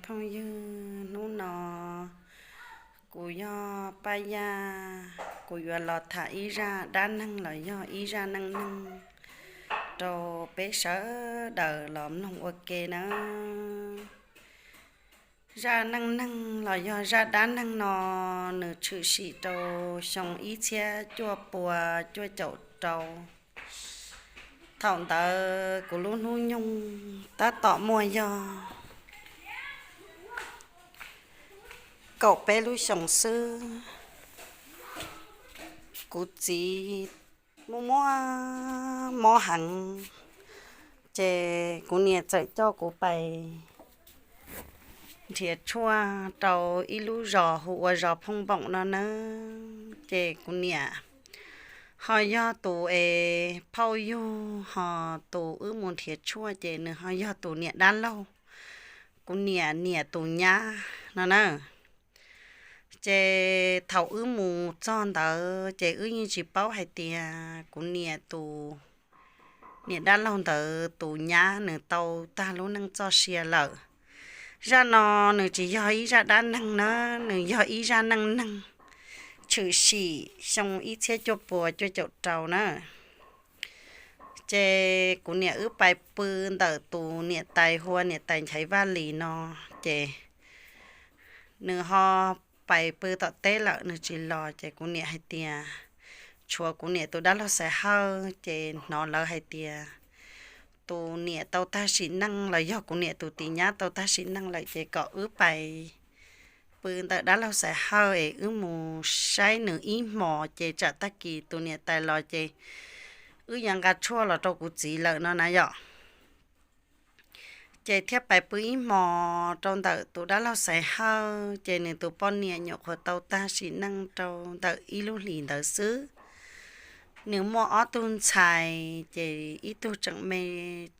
Phooj ywg, hnub no kuv yog Paj Yaj, kuv yuav los tham ib zaj dab neeg los yog ib zaj neej neeg rau peb sawv daws los mloog ua ke nawb. Zaj neej neeg los yog zaj dab neeg no nws tshwm sim rau xyoo ib txhiab cuaj pua cuaj caum rau. Thaum ntawd kuv lub hnub nyoog tab tom muaj yog kaum peb lub xyoos xwb. Kuv txiv muaj muaj mob heev, ces kuv niam txawm coj kuv pais nrhiav tshuaj rau ib lub zos hu ua zos Phooj Npoom no nawb. Ces kuv niam ho yog tus es phauj yug, ho tus wb mus nrhiav tshuaj ces nws ho yog tus niam dab laug, kuv niam niam tus nyab no na. Ces thaum wb mus txog ntawd ces wb yeej tsis paub hais tias kuv niam tus niam dab laug ntawd tus nyab nws tau tag lub neej txoj sia lawm. Zaj no nws tsis yog ib zaj dab neeg na, nws yog ib zaj neej neeg tshwm sim xyoo ib txhiab cuaj pua cuaj caum rau na. Ces kuv niam wb pais pw ntawm tus niam tais hu ua niam tais Nchaiv Vaj Lis no, ces nws ho pais pw tom teb lawm nws tsis los, ces kuv niam hais tias tshuav kuv niam tus dab laug Xaiv Hawj, ces hnov lawv hais tias tus niam tau tag sim neej los yog kuv niam tus tis nyab tau tag sim neej lawm ces kom wb pais pw ntawm dab laug Xaiv Hawj es wb mus saib nws ib hmos ces tsam tag kis tus niam tais los ces wb yuav nqa tshuaj los rau kuv txiv lawm no na yom. Ces thiaj pais pw ib hmos rau ntawm tus dab laug Xaiv Hawj, ces nws tus poj niam nyuam qhuav tau tag sim neej rau ntawm ib lub hlis ntawd xwb. Nws muaj ob tug ntxhais, ces ib tug tseem me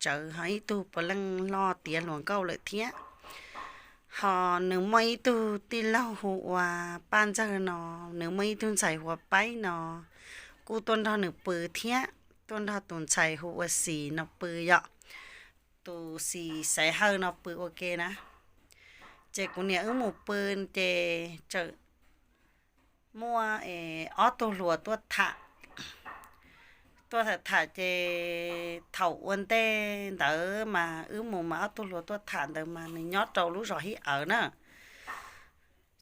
tsawv ho ib tug puav leej loj tiav hluas nkauj lawm thiab. Ho nws muaj ib tug tij laug hu ua Paj Ntxawg no, nws muaj ib tug ntxhais hu ua Paib no, kuj tuaj nrog nws pw thiab, tuaj nrog tus ntxhais hu ua Xis no pw yom. Tus Xis Xaiv Hawj no pw ua ke na. Ces kuv niam wb mus pw, ces txawm muaj ob tug hluas tuaj tham. Tuaj tham tham ces thaum ua ntej ntawd mas wb mus mas ob tug hluas tuaj tham ntawd mas nws nyob rau lub zos Hib Awv na.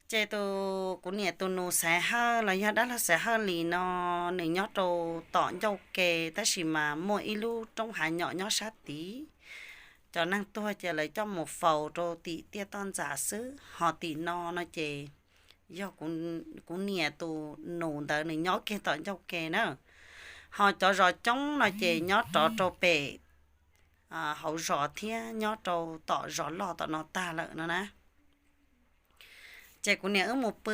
Ces tus kuv niam tus nus Xaiv Hawj los yog dab laug Xaiv Hawj Lis no, nws nyob rau tom ncauj ke, tab sis mas muaj ib lub roob hav nyom nyob sab tid. Cov neeg tuag ces lawv coj mus faus rau tim tiaj toj ntxas xwb, ho tim no no ces yog kuv niam tus nus ntawd nws nyob kiag tom ncauj ke na. Ho cov zos coob no ces nyob rov rau pem hauv zos thiab nyob rau tom zos loj tom no tag lawm no na. Ces kuv niam wb mus pw,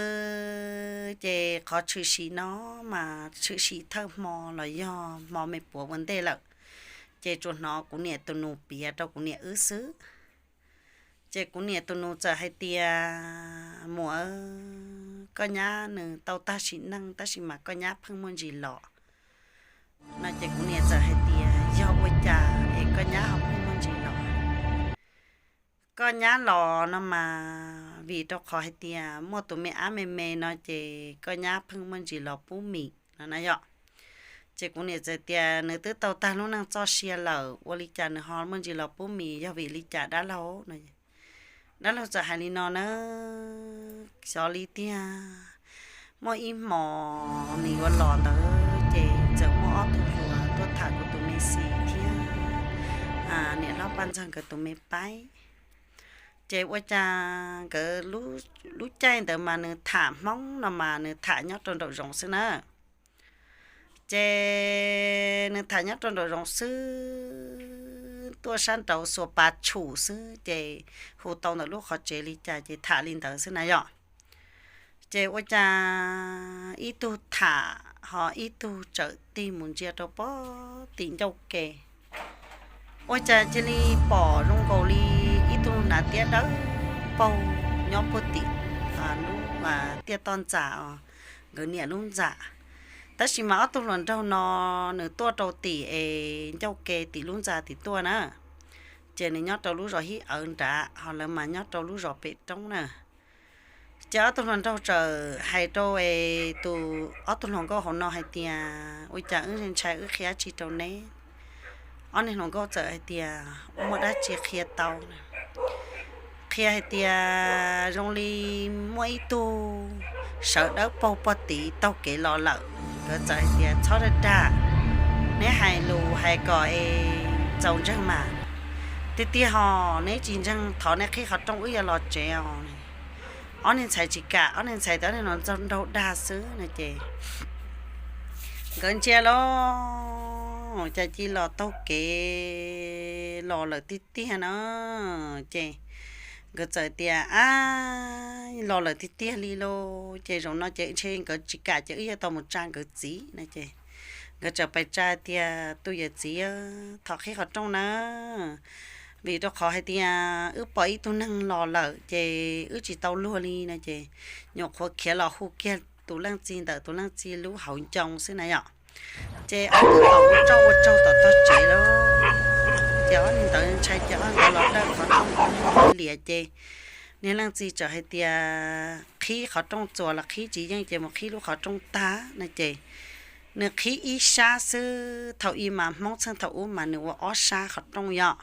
ces qhov tshwm sim no mas tshwm sim thawj hmo los yog hmo me puav ua ntej lawm, ces tsuas hnov kuv niam tus nus piav rau kuv niam wb xwb. Ces kuv niam tus nus txawm hais tias, Muam, koj nyab nws tau tag sim neej tab sis mas koj nyab pheej muaj ntsis los. No ces kuv niam txawm hais tias, Yog ua cas es koj nyab ho pheej muaj ntsis los? Koj nyab los no mas vim rau qhov hais tias muaj tus me ab me me no ces koj nyab pheej muaj ntsis los pub mis no na yom. Ces kuv niam txawm tias, Nws twb tau tag lub neej txoj sia lawm, ua li cas nws ho muaj ntsis los pub mis, yog vim li cas dab laug? Dab laug txawm hais li no na, Xyov li tiag, muaj ib hmos nws yuav los ntawd ces txawm muaj ob tug hluas tuaj tham kuv tus me Xis thiab niam hlob Paj Ntxawg nkawd tus me Paib. Ces ua cas nkawd lub caij ntawd mas nws tham Hmoob no mas nws tham nyob rau nraum zoov xwb na. Ces nws tham nyob rau nraum zoov xwb, tuaj sab nraud xuas pas tshum xwb ces hu tau ntawm lub qhov tsev li cas ces tham li ntawd xwb na yom. Ces ua cas ib tug tham ho ib tug tsawm tig mus ntsia rau pem tim ncauj ke, ua cas cia li pom zoo nkaus li ib tug hnav tiab dawb paug nyob puag tim lub tiaj toj ntxas, nkawd niam lub ntxa. Tab sis mas ob tug hluas nraug no nws tuaj rau tim es ncauj ke tim lub ntxa tim tuaj na. ces nws nyob rau lub zos Hib Awv nrad, ho lawv mas nyob rau lub zos pem roob na. Ces ob tug hluas nraug txawm hais rau tus, ob tug hluas nkauj hauv no hais tias, ua cas wb ntshai, wb qhia dab tsi rau neb? Ob niag hluas nkauj txawm hais tias, ua, muaj dab tsi qhia tau? Qhia hais tias zoo li muaj ib tug sawv dawb paug pog tid taug kev los lawm. Nkawd txawm hais tias, txhob dag dag, neb hais lus hais kom es txaus ntseeg mas. Tiag tiag hos, neb tsis ntseeg thov neb qhib qhov rooj wb yuav los tsev os. Ob niag ntxhais tsis kam, ob niag ntxhais tias ob niag hluas nraug dag xwb no ces nkawd ntsia los cas cia li los taug kev los lawm tiag tiag na. Ces nkawd txawm tias, ab, los lawm tiag tiag li lauj, ces zaum no ces ntshe nkawd tsis kam ces wb yuav tau mus tsa nkawd txiv no ces nkawd txawm pais tsa tias, tus yawm txiv, thov qhib qhov rooj na, vim rau qhov hais tias wb pom ib tug neeg los lawm ces wb tsis tau luag li no ces nyuam qhuav khiav los hu kiag tus leej txiv ntawm tus leej txiv lub hauv ncoo xwb na yom. Ces ob tug tau ua tsaug ua tsaug tom tog tsev lawm, ces ob niag ntawd ntshai ces ob niag ntawd los dawj qhov rooj lias ces niag leej txiv txawm hais tias qhib qhov rooj, txuas los qhib tsis yeej ces mus qhib lub qhov rooj tag no ces nws qhib ib sab xwb. Thaum ub mas Hmoob txheej thaum ub mas nws ua ob sab qhov rooj yom.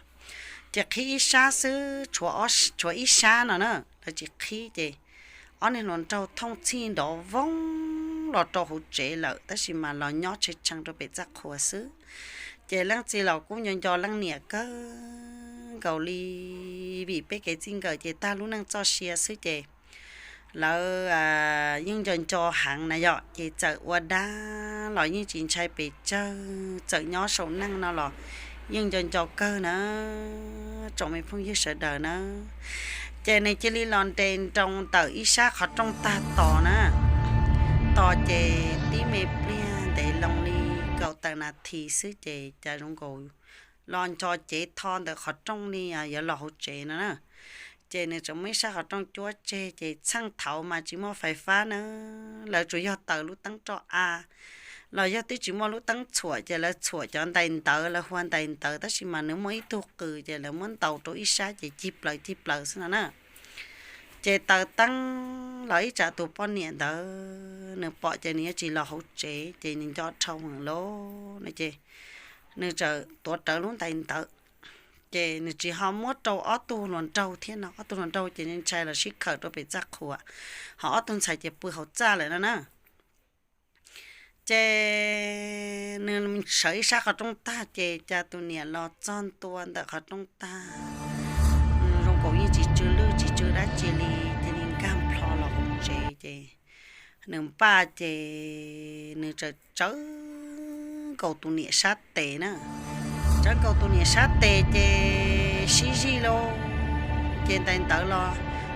Ces qhib ib sab xwb, tshuav ib sab no na, lawv tsis qhib ces ob niag hluas nraug thooj txhij nrov voog los rau hauv tsev lawm, tab sis mas los nyob tshee tshee rau pem txaj qhua xwb. Ces leej txiv los kuj nco nco leej niam kawg nkaus li, vim peb kev txij nkawm ces tag lub neej txoj sia xwb ces lawv yeej nco nco heev na yom, ces txawm ua dab los yeej tsis ntshai pes tsawg, txawm nyob saum neej no los yeej nco nco kawg na, tsoom me phooj ywg sawv daws na. Ces nws cia li los nres nroo ntawm ib sab qhov rooj tag tos na, tos ces tib me pliag ntev loo li kaum tawm nas this xwb ces cas zoo nkaus los ncho cev tho ntawm qhov rooj li yuav los hauv tsev no na. Ces nws txawm muab ib sab qhov rooj cuab tseg ces txheej thaud mas tsis muaj fais fab na, lawv tsuas yog taws lub teeb roj av los yog twb tsis muaj lub teeb txhuam ces lawv txhuam cov ntais ntawv, lawv hua ntais ntawv, tab sis mas nws muaj ib tug qws ces lawv muab ntaus rau ib sab ces cig plaws cig plaws xwb no na. Ces taws teeb los ib tsam tus poj niam ntawd nws pom ces nws yuav tsis los hauv tsev ces nws nco dhau heev lawm no ces nws txawm tuav rawv lub ntais ntawv. Ces nws tsis ho muab rau ob tug hluas nraug thiab no, ob tug hluas nraug ces ntshai los sib khawm rau pem txaj qhuas, ho ob tug ntxhais ces pw hauv txaj lawm no na. Ces nws sawv ib sab qhov rooj tag ces cas tus niam los txog ntua ntawm qhov rooj tag, nws zoo nkaus yeej tsis tsw lwj tsis tsw dab tsi li, cia li nkag plho los hauv tsev ces nws npaj ces nws txawm tsawv nkaus tus niam sab tes na. Tsawv nkaus tus niam sab tes ces sib zij lauj, ces ntais ntawv los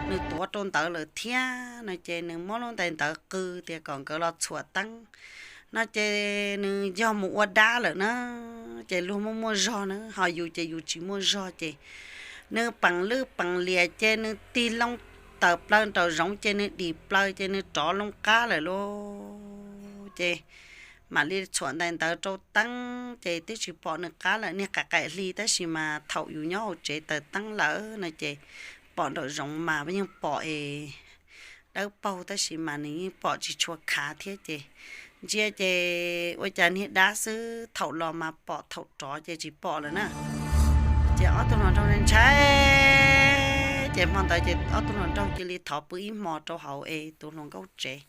nws tuav rau ntawv lawm thiab no ces nws muab lub ntais ntawv qw tias kom nkawd los txhuam teeb no ces nws yog mus ua dab lawm na. Ces luag muaj muaj zog na, ho yus ces yus tsis muaj zog ces nws peem lwj peem lias ces nws tig loo tawm plaws nraum zoov ces nws dim plaws ces nws rov loo qab lawm lauj. Ces mam li txhuam ntais ntawv rau teeb ces twb tsis pom nws qab lawm, niag qaim qaim hli tab sis mas thaum yus nyob hauv tsev taws teeb lawm no ces pom nraum zoov mas yeej pom es dawb paug tab sis mas nws yeej pom tsis tshua khav thiab ces ntsia ces ua cas niag dab xwb, thaum los mas pom thaum rov ces tsis pom lawm na. Ces ob tug hluas nraug ntshai, ces hmo ntawd ces ob tug hluas nraug cia li thov pw ib hmo rau hauv es tus hluas nkauj tsev.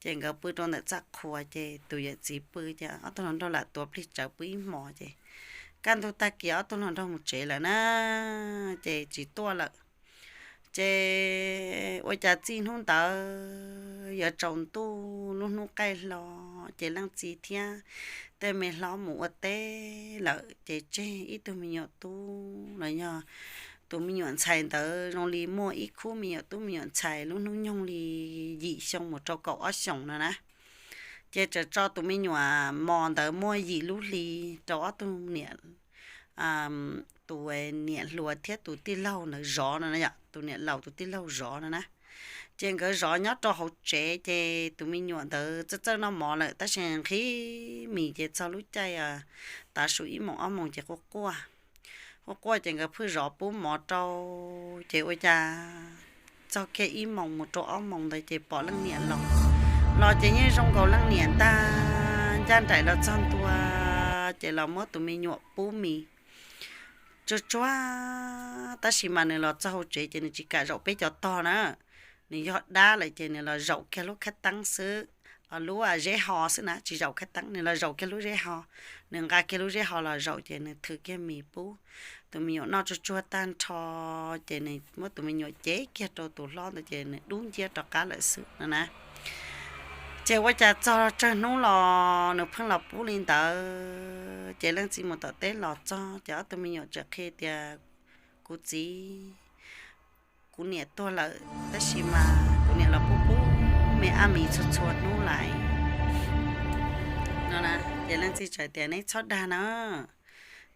Ces nkawd pw rau ntawm txaj qhua ces tus yawm txiv pw ces ob tug hluas nraug lam tuav plig tsawv pw ib hmo ces kaj ntug tag kis ob tug hluas nraug mus tsev lawm na, ces tsis tuaj lawm. Ces ua cas txij hnub ntawd yuav tsaus ntuj lub hnub qaij hlo ces leej txiv thiab tej me hlob mus ua teb lawm ces tseg ib tug me nyuam tub los yog tus me nyuam ntxhais ntawd zoo li muaj ib khub me nyuam tub me nyuam ntxhais lub hnub nyoog li yim xyoo mus rau kaum ob xyoos no na. Ces txawm tso tus me nyuam mos ntawd muaj yim lub hli rau ob tug niam, tus niam hluas thiab tus tij laug ntawd zov no na yom, tus niam laus tus tij laug zov no na. Ces nkawd zov nyob rau hauv tsev ces tus me nyuam ntawd txawj txawj noj mov lawm tab sis nqhis mis ces txog lub caij tav su ib moos ob moos ces quaj quaj. Quaj quaj ces nkawd pheej zov pub mov rau, ces ua cas txog kiag ib moos mus rau ob moos ntawd ces pom leej niam los. Los ces yeej zoo nkaus leej niam ntag, ncaj nraim los txog ntua ces los muab tus me nyuam pub mis tsuag tsuag, tab sis mas nws los txog hauv tsev ces nws tsis kam zaum peb cov tog na, nws yog dab lawm ces nws los zaum kiag lub khab teeb xwb, lub zeb ho xwb na, tsis zaum khab teeb, nws los zaum kiag lub zeb ho, nws nqa kiag lub zeb ho los zaum ces nws thws kiag mis pub tus me nyuam noj tsuag tsuag tag nrho, ces nws muab tus me nyuam cev kiag rau tus hlob ntawd ces nws dub nciab rov qab lawm xwb no na. Ces ua cas txog tsawg hnub los nws pheej los pub li ntawd, ces leej txiv mus tom teb los txog ces ob tug me nyuam txawm qhia tias, Kuv txiv, kuv niam tuag lawm tab sis mas kuv niam los pub pub me ab mis txhua txhua hnub lawm no. Ces leej txiv txawm tias, Neb txhob dag na.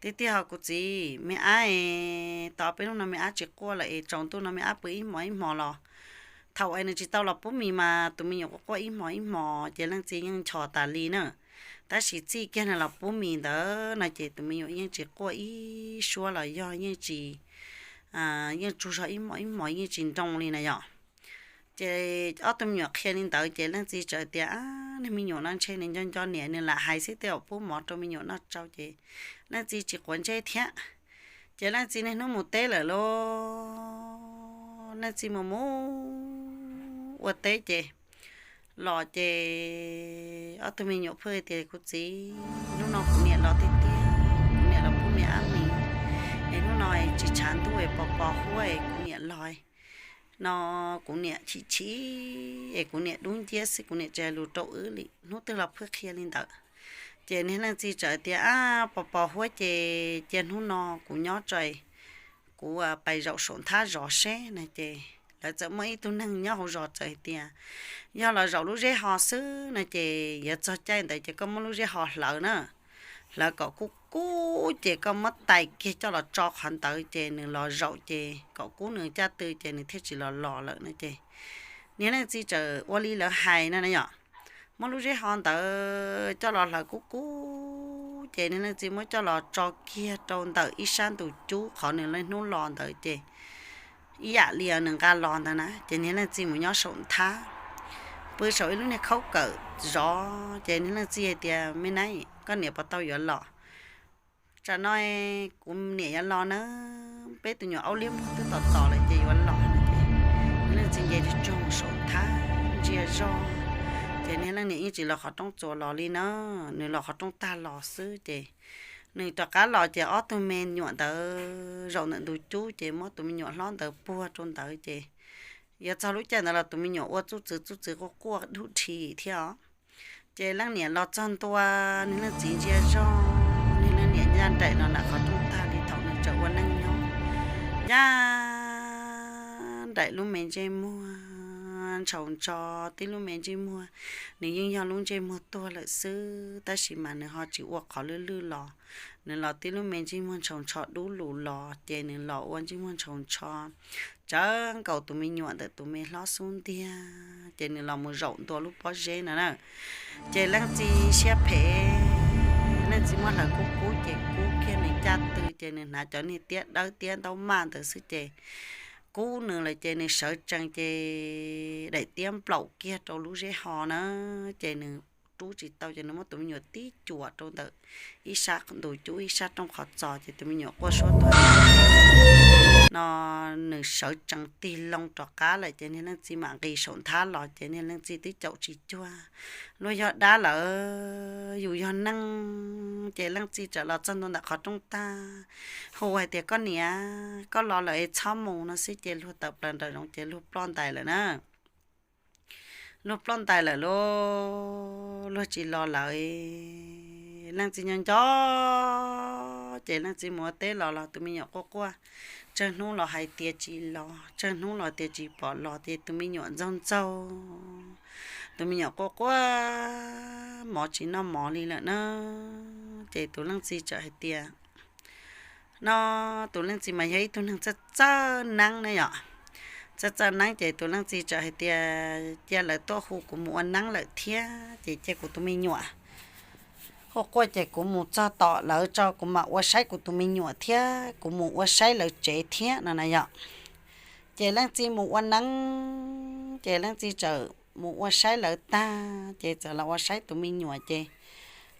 Tiag tiag ho kuv txiv, me ab es tau peb hnub no me ab tsis quaj lawm es tsaus ntuj no me ab pw ib hmos ib hmos los. Thaum es nws tsis tau los pub mis mas tus me nyuam quaj quaj ib hmos ib hmos ces leej txiv yeej nchos tas li na. Tab sis txij kiag nws los pub mis ntawd no ces tus me nyuam yeej tsis quaj ib suab los yog yeej tsis, yeej tsaug zog ib hmos ib hmos yeej tsis nroo li na yom. Ces ob tug me nyuam qhia li ntawd ces leej txiv txawm tias, Niag me nyuam no ntshe nws nco nco niam, nws lam hais xwb tej zaum pub mov rau me nyuam noj tsau ces leej txiv tsis quav ntsej thiab. Ces leej txiv niaj hnub mus teb lawm lauj, leej txiv mus mus ua teb ces los ces ob tug me nyuam pheej tias, Kuv txiv, hnub no kuv niam los tiag tiag, kuv niam los pub me ab mis es hnub no tsis tshav ntuj es pos pos huab es kuv niam los no, kuv niam chim chim es kuv niam dub nciab xwb, kuv niam tsis hais lus rau wb li. Hnub twg los pheej qhia li ntawd. Ces niag leej txiv txawm tias, Ab, pos pos huab ces cia hnub no kuv nyob tso, kuv pais zaum saum nthab zov seb no. Ces lawv txawm muaj ib tug neeg nyob hauv zos txawm hais tias, Yog los zaum lub zeb ho xwb no ces yuav txog caij ntawd ces koj muab lub zeb ho hlawv na, hlawv kom kub kub ces koj muab tais kiag coj los tso qhov ntawd ces nws los zaum ces kom kub nws caj tw ces nws thiaj tsis los los lawm no. Ces niag leej txiv txawm ua li lawv hais no na yom. Muab lub zeb ho ntawd coj los hlawv kub kub ces niag leej txiv muab coj los tso kiag rau ntawm ib sab ntus cub qhov nws niaj hnub los ntawd ces ib yam li nws nqa los ntawd na ces niag leej txiv mus nyob saum nthab, pw saum ib lub niag khaub kawm zov ces niag leej txiv hais tias, Me nab, koj niam puas tau yuav los? Tsam no kuv niam yuav los na, peb tus nyuam aub liab muag twb tom tom lawm ces yuav los no. Ces niag leej txiv nce tsuag tsuag mus saum nthab ntsia zog, ces niag leej niam yeej tsis los qhov rooj txuas los li na, nws los qhov rooj tag los xwb ces nws rov qab los ces ob tug me nyuam ntawd zaum ntawm ntug cub ces muab tus me nyuam hlob ntawd puag rau ntawd ces yuav txog lub caij ntawd los tus me nyuam ua txuj txwv txuj txwv quaj quaj dhuj dhi thiab os. Ces leej niam los txog ntua, niag leej txiv ntsia zog, niag leej niam ncaj nraim los nram qhov rooj tag li thaum nws tseem ua neej nyob, ncaj nraim lub me ntsej muag ntshaus ntsho, tib lub me ntsej muag, nws yeej yog lub ntsej muag tuag lawm xwb tab sis mas nws ho tsis ua qhov lwj lwj los, nws los tib lub me ntsej muag ntshaus ntsho dub lug los ces nws los ua ntsej muag ntshaus ntsho tsawv nkaus tus me nyuam ntawm tus me hlob xub ntiag ces nws los mus zaum ntua lub pob zeb no na. Ces leej txiv siab phem, leej txiv muab hlawv kub kub ces kub kiag nws caj tw ces nws hnav cov niag tiab dawb tiab ntaub maj ntawd xwb ces kub nws lawm ces nws sawv tsees ces daim tiab nplaum kiag rau lub zeb ho na, ces nws rub tsis tau ces nws muab tus me nyuam tib cuam rau ntawm ib sab ntus cub ib sab rooj qhov txos ces tus me nyuam quaj suab tuag no, nws sawv tsees tig loo rov qab lawm ces niag leej txiv mam nqis saum nthab los ces niag leej txiv twb caum tsis cuag, luag yog dab lawm, yus yog neeg. Ces leej txiv txawm los txog ntua ntawm qhov rooj tag, hu hais tias, Koj niam, koj los lawm es txhob mus no xwb ces luag tawm plaws nraum zoov ces luag ploj ntais lawm na. Luag ploj ntais lawm lauj, luag tsis los lawm. Leej txiv nyob nco ces leej txiv mus ua teb los los tus me nyuam quaj quaj, tsawg hnub los hais tias tsis los, tsawg hnub los tias tsis pom los ces tus me nyuam ntxaug ntxaug, tus me nyuam quaj quaj mov tsis noj mov li lawm na. Ces tus leej txiv txawm hais tias, no, tus leej txiv mas yog ib tug neeg txawj txawj neeb ne yom. Txawj txawj neeb ces tus leej txiv txawm hais tias, Cia lawv tuaj hu kuv mus ua neeb lawm thiab ces cia kuv tus me nyuam Quaj quaj ces kuv mus txog tom lawv tso kuv mam ua saib kuv tus me nyuam thiab kuv mus ua saib lawv tsev thiab no na yom. Ces leej txiv mus ua neeb, ces leej txiv txawm mus ua saib lawv tag ces txawm los ua saib tus me nyuam ces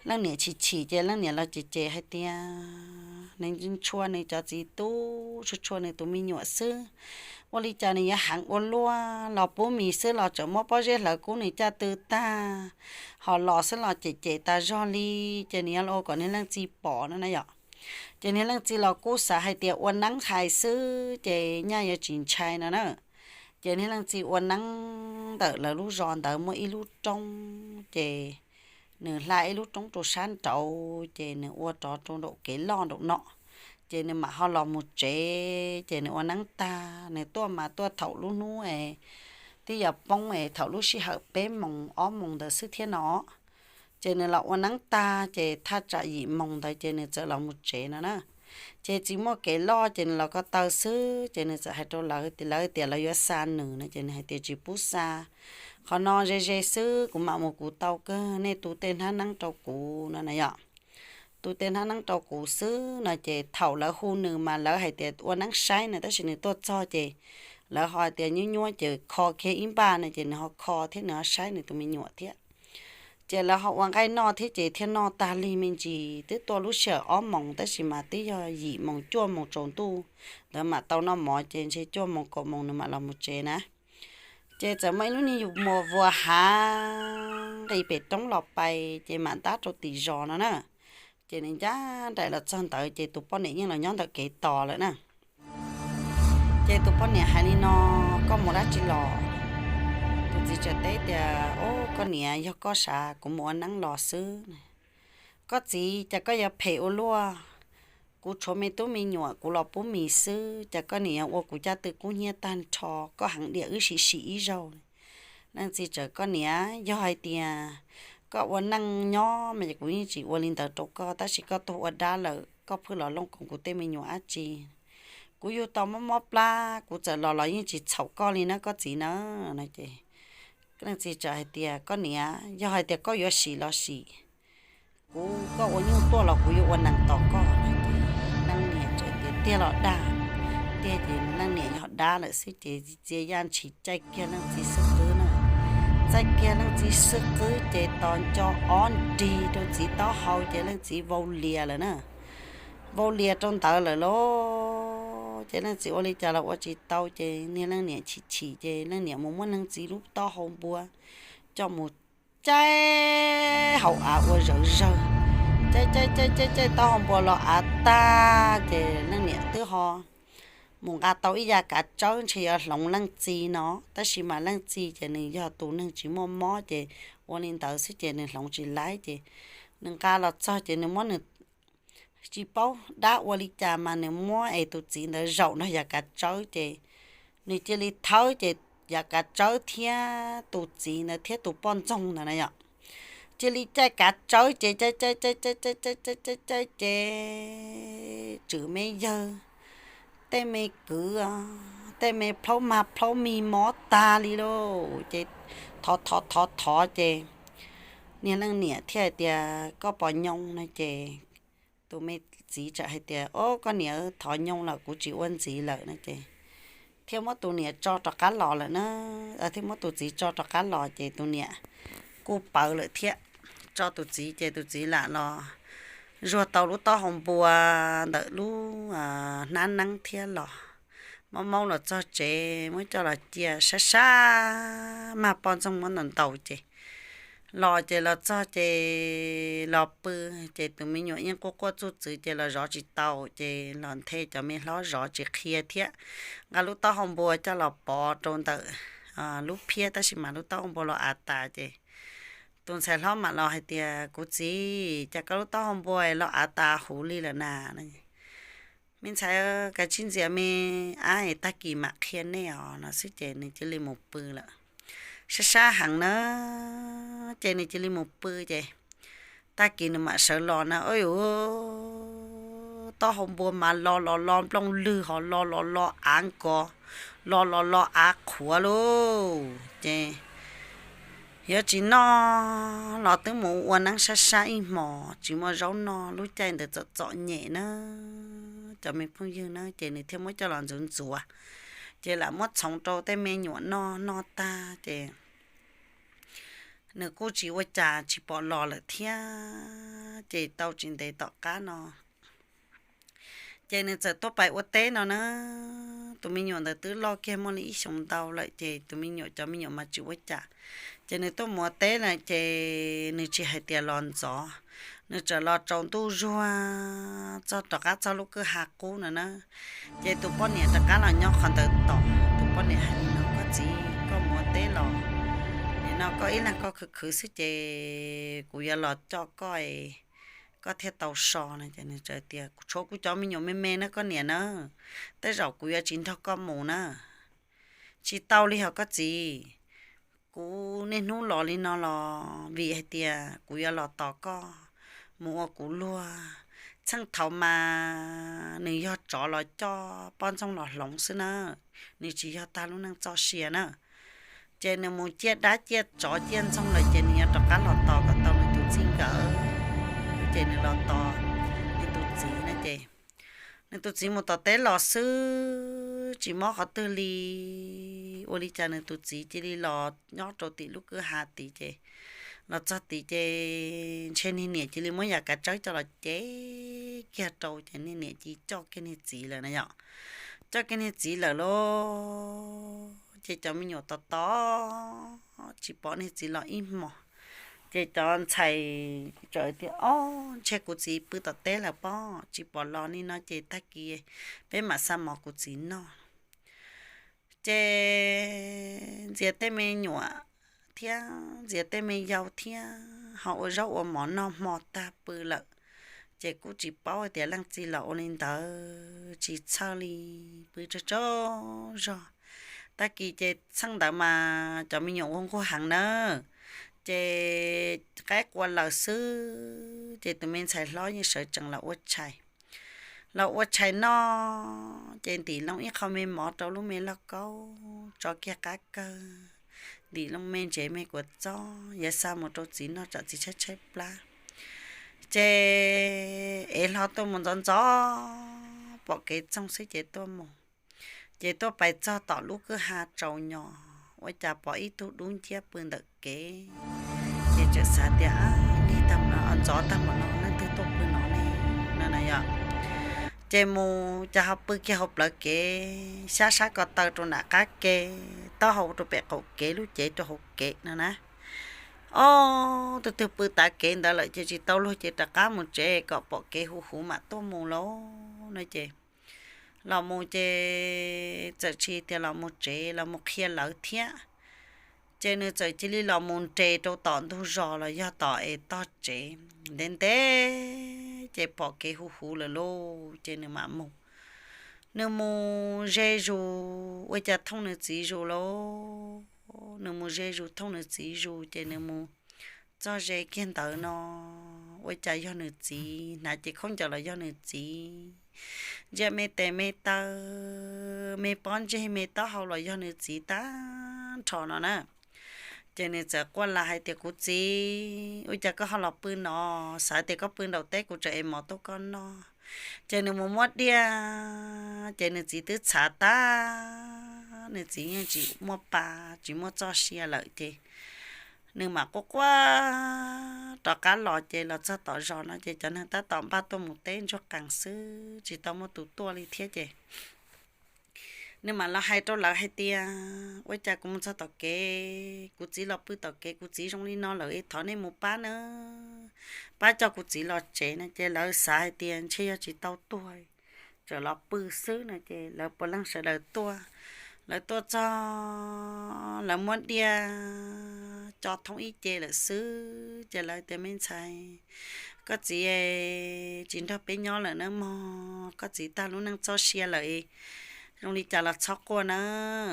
leej niam chim chim ces leej niam los cem cem hais tias nws tshua nws cov txiv tub, tshua tshua nws tus me nyuam xwb. Ua li cas nws yuav heev ua luaj, los pub mis xwb los tseem muab pob zeb hlawv kub nws caj tw tag, ho los xwb los cem cem tas zog li, ces nws yuav los ua kom niag leej txiv pom no na yom. Ces niag leej txiv los kuj xav hais tias ua neeb hais xwb ces nyaj yuav tsis ntshai no na. Ces niag leej txiv ua neeb ntawm lawv lub zos ntawd muaj ib lub roob, ces nws hla ib lub roob rau sab nraud ces nws ua rov rau nraum kev loj nraum no, ces nws mam ho los mus tsev. Ces nws ua neeb tag nws tuaj mas tuaj thaum lub hnub es twb yuav poob es thaum lub sij hawm peb moos ob moos ntawd xwb thiab no. Ces nws los ua neeb tag ces thaj tsam yim moos ntawd ces nws txawm los mus tsev no na. Ces tsis muaj kev loj ces nws los ko taw xwb ces nws txawm hais rau lawv tias, lawv tias lawv yuav xa nws no ces nws hais tias tsis pub xa, qhov no ze ze xwb kuv mam mus kuv tau kawg, nej tu tej hnab neeb rau kuv no na yom. Tu tej hnab neeb rau kuv xwb no ces thaum lawv hu nws mas lawv hais tias ua neeb saib no tab sis nws tuaj txog ces lawv ho hais tias nyuab nyuab ces kho kiag ib npaj no ces nws ho kho thiab nws ho saib nws tus me nyuam thiab. Ces lawv ho ua nqaij noj thiab ces thiaj noj tag lig me ntsis twb tuaj lub sij hawm ob moos tab sis mas twb yog yim moos cuaj moos tsaus ntuj ntawd mam tau noj mov ces ntshe cuaj moos kaum moos nws mam los mus tsev na. Ces txawm muaj ib lub niag yus muas vuas hav nqis pem roob los pais ces mam ntab rau tim zos no na. Ces nws ncaj nraim los txog ntawd ces tus poj niam yeej los nyob ntawm kev tos lawm na. Ces tus poj niam hais li no, koj mus dab tsi los? Tus txiv txawm teb tias, o, koj niam, yog koj sav kuv mus ua neeb los xwb. Koj txiv, cas koj yuav phem ua luaj? Kuv tshuav me tub me nyuam kuv los pub mis xwb cas koj niam yuav ua kuv caj tw kub hnyiab tag nrho, koj heev diam wb sim sim ib zaug. Leej txiv txawm, koj niam, yog hais tias koj ua neej nyob mas kuv yeej tsis ua li ntawd rau koj tab sis koj tuag ua dab lawm koj pheej los looj koom kuv tej me nyuam dab tsi? Kuv yug tau mob mob plab kuv txawm los los yeej tsis txhaum koj li na koj txiv na. No ces leej txiv txawm hais tias, koj niam, yog hais tias koj yuav sim los sim, kuv, koj ua nyuj tuaj los kuv yuav ua nees tos koj. Leej niam txawm tias, tiag los dag? Tiag. Ces leej niam yog dab lawm xwb ces txia yaj ntshis caij kiag leej txiv xub qwb na. Caij kiag leej txiv xub qwb ces tos nco ob nrig rau txiv taub hau ces leej txiv vau lias lawm na. Vau lias rau ntawd lawm lauj, ces leej txiv ua li cas los ua tsis tau ces niag leej niam chim chim ces leej niam mus muab leej txiv lub taub hau npua coj mus caij hauv av ua zawv zawg. Caij caij caij caij caij taub hau npua los av tag ces leej niam twb ho mus nqa tau ib yav kav tsawb ntshe yuav hloov leej txiv no, tab sis mas leej txiv ces nws yog tus neeg tsis muaj mob ces ua li ntawd xwb ces nws hloov tsis laib ces nws nqa los txog ces nws muab nws tsis paub dab ua li cas mas nws muab es tus txiv ntawd zaum nrog yav kav tsawb ces nws cia li thawb ces yav kav tsawb thiab tus txiv ntawd thiab tus poj ntxoog ntawd na yom, cia li caij kav tsawb ces caij caij caij caij caij caij caij caij ces tswm me yawg, tej me kwv, tej me plhaub mag plhaub mig mob tag li lauj. Ces thov thov thov thov ces niag leej niam thiaj hais tias, koj pos nyoo no ces tus me txiv txawm hais tias, o, koj niam, thov nyoo los kuv tsis ua ntxiv lawm no ces thiaj muab tus niam tso rov qab los lawm na. Thiaj muab tus txiv tso rov qab los ces tus niam kuj pawv lawm thiab. Tso tus txiv ces tus txiv lam los zuag tau lub taub hau npua ntawm lub hnab neeb thiab los maub maub los txog tsev muab coj los cia sab sab mag poj ntxoog muab ntaus ntaus ces los ces los txog ces los pw ces tus me nyuam yeej quaj quaj txuj txwv ces los zov tsis tau ces los nthe cov me hlob zov tsis qhia thiab nqa lub taub hau npua coj los pov rau ntawm lub phiab tab sis mas lub taub hau npua los av tas ces tus ntxhais hlob mam los hais tias, kuv txiv, cas koj lub taub hau npua los av tas huv li lawm na? Me ntxhais, kav tsij ntxias me ab, tag kis mam qhia nej os no xwb ces nws cia li mus pw lawm. Sab sab heev na ces nws cia li mus pw ces tag kis nws mam sawv los na, yuav taub hau npua mas lo lo lo nplooj lwg ho lo lo lo av nkos, lo lo lo av qhuav lauj. Ces Yuav tsis noj los twb mus ua neeb sab sab ib hmos tsis muaj zaub noj, lub caij ntawd txom txom nyem na cov me phooj ywg na, ces nws thiaj muab coj los ntxuav ntxuav, ces lam muab txhoov rau tej me nyuam noj noj tag ces nws kuj tsis ua cas tsis pom los lawm thiab, ces tau tsis ntev tom qab no ces nws txawm tuaj pais ua teb no na. Tus me nyuam ntawd twb loj kiag muaj li ib xyoos ntau lawm ces tus me nyuam, cov me nyuam mas tsis ua cas, ces nws tuaj mus ua teb lawm ces nws tsis hais tias los ntxov, nws txawm los tsaus ntuj zuag txog rov qab txog lub kwj ha qub no na. Ces tus poj niam rov qab los nyob qhov ntawd tos. Tus poj niam hais li no, koj txiv, koj mus ua teb los, nim no koj ib leeg koj khwv khwv xwb ces kuv yuav los coj koj, koj thiaj tau so no. Ces nws tias, kuv tshuav kuv cov me nyuam me me na koj niam na, tej zaum kuv yuav tsis nrog koj mus na. Tsis tau li hos koj txiv, kuv niaj hnub los li no los vim hais tias kuv yuav los tos koj mus ua kuv luag. Txheej thaum mas nws yog tsov los coj poj ntxoog los hloov xwb na, nws tsis yog tag lub neej txoj sia na. Ces nws mus ciaj dab ciaj tsov ciaj ntxoog lawm ces nws yuav rov qab los tos kom tau nws tus txiv nkawd. Ces nws los tos nws tus txiv na ces nws tus txiv mus tom teb los xwb tsis mob qhov twg li. Ua li cas nws tus txiv cia li los nyob rau tim lub kwj ha tid ces los txog tid ces ntshe niag niam cia li muab yam kav tsawb coj los cev kiag rau ces niag niam cia li coj kiag niag txiv lawm na yom. Coj kiag niag txiv lawm lauj, ces cov me nyuam tos tos tsis pom niag txiv los ib hmos. Ces cov ntxhais txawm tias, ob, ntshe kuv txiv pw tom teb lawm pob, tsis pom los li no ces tag kis peb mam xa mov kuv txiv noj. Ces ntxias tej me nyuam thiab ntxias tej me yau thiab ho ua zaub ua mov noj hmo tag pw lawm. Ces kuj tsis paub hais tias leej txiv los ua li ntawd tsis txhawj li, pw tsaug tsaug zog. Tag kis ces txheej ntawd mas cov me nyuam ua nquag heev na, ces qaib qua lawm xwb ces tus me ntxhais hlob yeej sawv tsees los ua tshais. Los ua tshais noj ces ntim loo ib qho me mov rau lub me lauj kaub, tso kiag qab kawg, ntim loo me ntsev me kua txob yuav xa mus rau txiv noj tsam txiv tshaib tshaib plab. Ces ev hlo tuaj mus ntxov ntxov pom kev txoog xwb ces tuaj mus. Ces tuaj pais txog tom lub kwj ha tsaus nyos ua cas pom ib tug dub nciab pw ntawm kev. Ces txawm xav tias, ntxov tag npaum no leej twg tuaj pw no ne? No na yom. Ces mus cas ho pw kiag hauv plawv kev, xyab sab ko taw rau nram qab ke, taub hau rau pem qaum kev, lub cev rau hauv kev no na. Ob, tus twg pw tav kev ntawd lawm ces tsis tau luag ces rov qab mus tsev kom pom kev huv huv mam tuaj mus lauj no ces los mus ces txawm tsis tias los mus tsev, los mus qhia lawv thiab. Ces nws txawm cia li los mus nres rau tom ntug zos los yog tom es tog tsev ntev ntev ces pom kev huv huv lawm lauj ces nws mam mus. Nws mus ze zus ua cas thooj nws txiv zus lauj. Nws mus ze zus thooj nws txiv zus ces nws mus txog ze kiag ntawd no ua cas yog nws txiv, hnav cev khaub ncaws los yog nws txiv, ntsia me tes me taw, me pob ntseg me taub hau los yog nws txiv tag nrho no na. Ces nws txawm quaj las hais tias, kuv txiv, ua cas koj ho los pw no? Xav tias koj pw nraum teb kuv tseem ev mov tuaj koj noj. Ces nws mus muab diaj, ces nws txiv twb txhav tag, nws txiv yeej tsis muaj pa, tsis muaj txoj sia lawm ces nws mam quaj quaj rov qab los. Ces los txog tom zos no ces cov neeg tab tom npaj tuaj mus teb ntsuag qees xwb, tsis tau muaj tus tuaj li thiab ces nws mam los hais rau lawv hais tias, ua cas kuv mus txog tom kev, kuv txiv los pw tom kev, kuv txiv zoo li no lawm es thov nej mus pab na, pab coj kuv txiv los tsev no. Ces lawv xav hais tias ntshe yog tsis tau tuag, txawm los pw xwb no ces lawv puav leej sawv daws tuaj. Lawv tuaj txog, lawv muab diaj co thoob ib ce lawm xwb ces lawv tias, me ntxhais, koj txiv tsis nrog peb nyob lawm na mog, koj txiv tag lub neej txoj sia lawm, zoo li cas los txhob quaj na,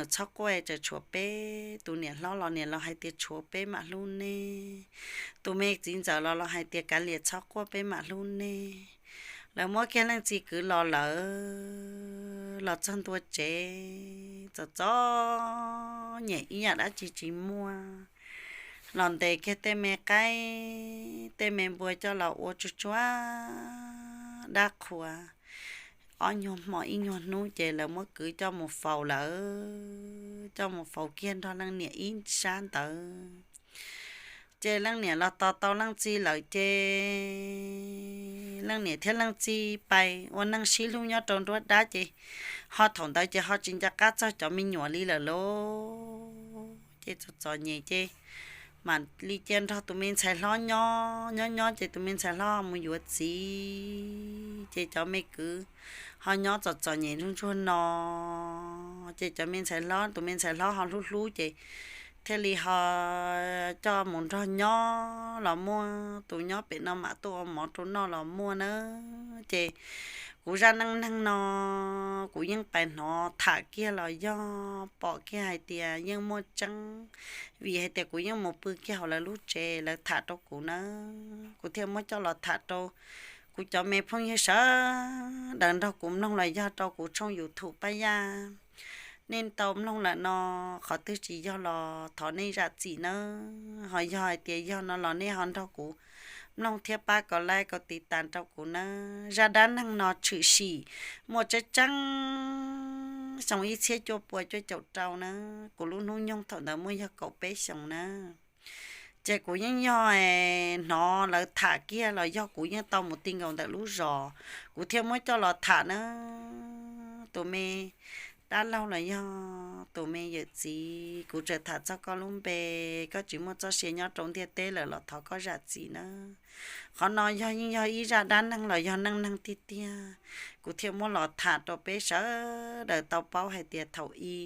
txhob quaj, tseem tshuav peb. Tus niam hlob los niam los hais tias tshuav peb mam hlub nej, tus me txiv ntxawm los los hais tias kav liam txhob quaj peb mam hlub nej. Lawv muab kiag leej txiv kwv los lawm, los txog ntua tsev txom txom nyem ib yam dab tsi tsis muaj. los ntes kiag tej me qaib tej me npua coj los ua tsuag tsuag dab qhuas. Ob nyuag hmo ib nyuag hnub ces lawv muab kwv coj mus faus lawm, coj mus faus kiag nrog leej niam ib sab ntawd. Ces leej niam los tos tau leej txiv lawm ces leej niam thiab leej txiv pais ua neej sib hlub nyob rau nruab dab ces ho thaum ntawd ces ho tsis nco qab txog cov me nyuam li lawm lauj. Ces txom txom nyem ces mam li cia nrog tus me ntxhais hlob nyob nyob nyob ces tus me ntxhais hlob mus yuav txiv ces cov me kwv ho nyob txom txom nyem ntsuag ntsuag no. Ces cov me ntxhais hlob, tus me ntxhais hlob ho hlub hlub ces thiaj li ho coj mus nrog nyob los muaj, tus nyob pem no mam tuaj ua mov rau noj los muaj na. Ces kuv zaj neej neeg no kuv yeej pais hnov tham kiag los yog pom kiag hais tias yeej muaj tseeb, vim hais tias kuv yeej mus pw kiag hauv lawv lub tsev lawv tham rau kuv na, kuv thiaj muab coj los tham rau kuv cov me phooj ywg sawv daws nrog kuv mloog los yog rau kuv tshooj YouTube Paj Yaj. Nej tau mloog lawm no qhov twg tsis yog los thov nej zam txim nawb, ho yog hais tias yog no los nej ho nrog kuv mloog thiab pab kaus like kaus tiv tas rau kuv nawb. Zaj dab neeg no tshwm sim muaj tseeb tseeb xyoo ib txhiab cuaj pua cuaj caum rau na, kuv lub hnub nyoog thaum ntawd muaj yog kaum peb xyoos na. Ces kuv yeej yog hnov lawv tham kiag los yog kuv yeej tau mus ti nkaus ntawm lub zos, kuv thiaj muab coj los tham na. Tus me dab laug los yog tus me yawm txiv, kuv tseem tham txog koj lub npe, koj tsis muaj txoj sia nyob rau ntiaj teb lawm los thov koj zam txim nawb. Qhov no yog yeej yog ib zaj dab neeg los yog neej neeg tiag tiag, kuv thiaj muab los tham rau peb sawv daws tau paub hais tias thaum i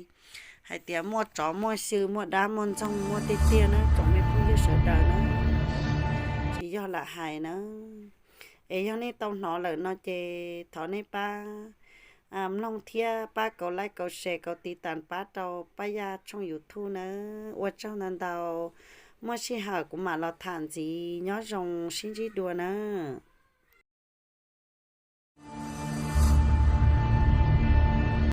hais tias muaj tsov muaj xyw muaj dab muaj ntxoog muaj tiag tiag na tsoom me phooj ywg sawv daws na, tsis yog lam hais na. Es yog nej tau hnov lawm no ces thov nej pab mloog thiab pab kaus like kaus share kaus tiv tas pab rau Paj Yaj tshooj YouTube nawb. Ua tsaug ntau ntau, muaj sij hawm kuv mam los tham ntxiv, nyob zoo sib ntsib dua nawb.